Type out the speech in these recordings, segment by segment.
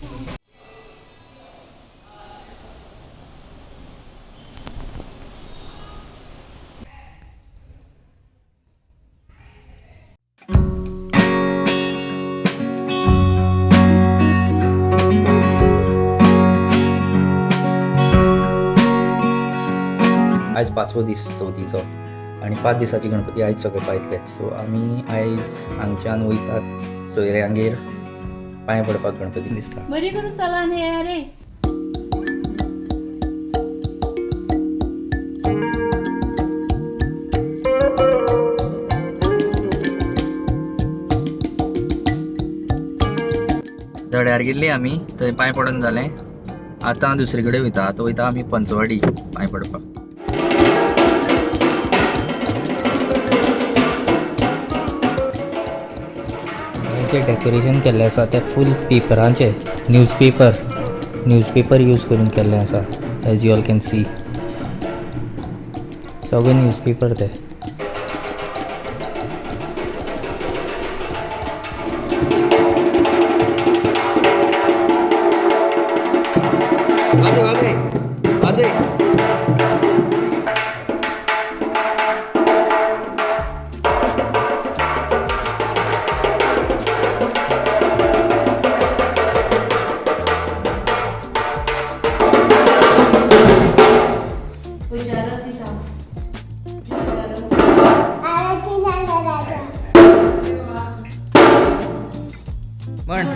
आयज पांचवो दीस चवथीचो आनी 5 दिसाची गणपती आयज सगळे पायतले. सो आमी आयज हांगच्यान वयतात सोयऱ्यांगेर पांय पडपाक गणपती दिसता. बरी करून चला न्ही रे. धड्यार गेल्ली आमी, थंय पांय पडून जालें. आतां दुसरे कडेन वयता. आतां वयता आमी पंचवाडी पांय पडपाक. जे डेकोरेशन केल्लें आसा तें फूल पेपरांचें, न्यूजपेपर यूज करून केल्लें आसा. As you all can see, सगळे न्यूजपेपर ते. म्हण.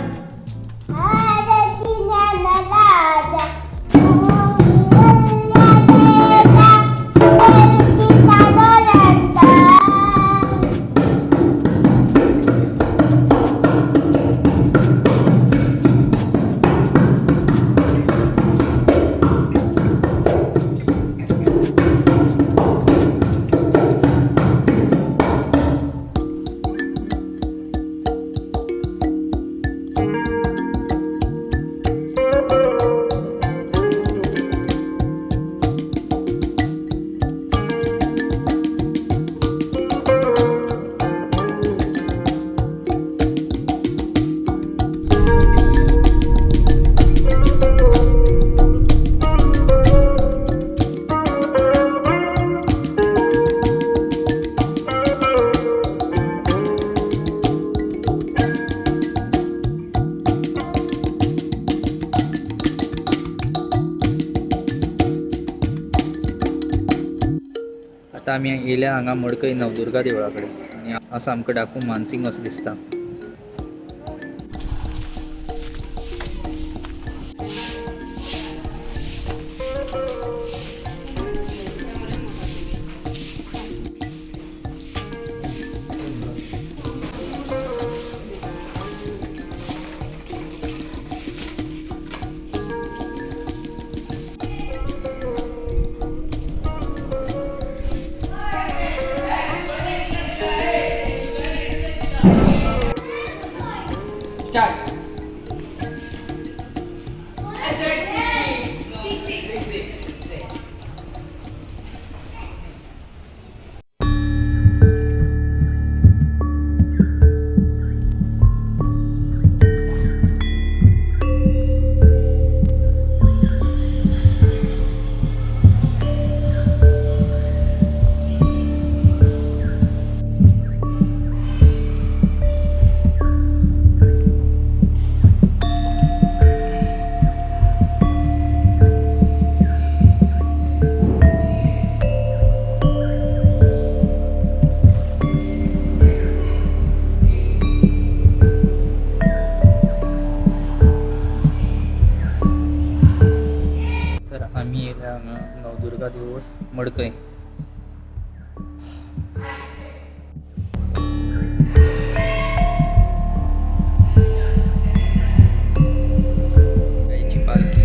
आतां आमी येयल्या हांगा मडकय नवदुर्गा देवळा कडेन आनी आसा आमकां डाकू मानसिंग असो दिसता. तर आमी येयल्या हांगा नवदुर्गा देवूळ मडकय. पालखी.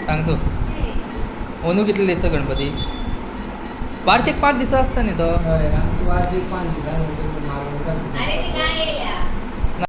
सांग तूं, अंदू कितले दिसा गणपती? वार्षिक 5 दिसा आसता न्ही तो. हय, आमची वार्षिक 5 दिसांनी अरे ती गाय येयल्या.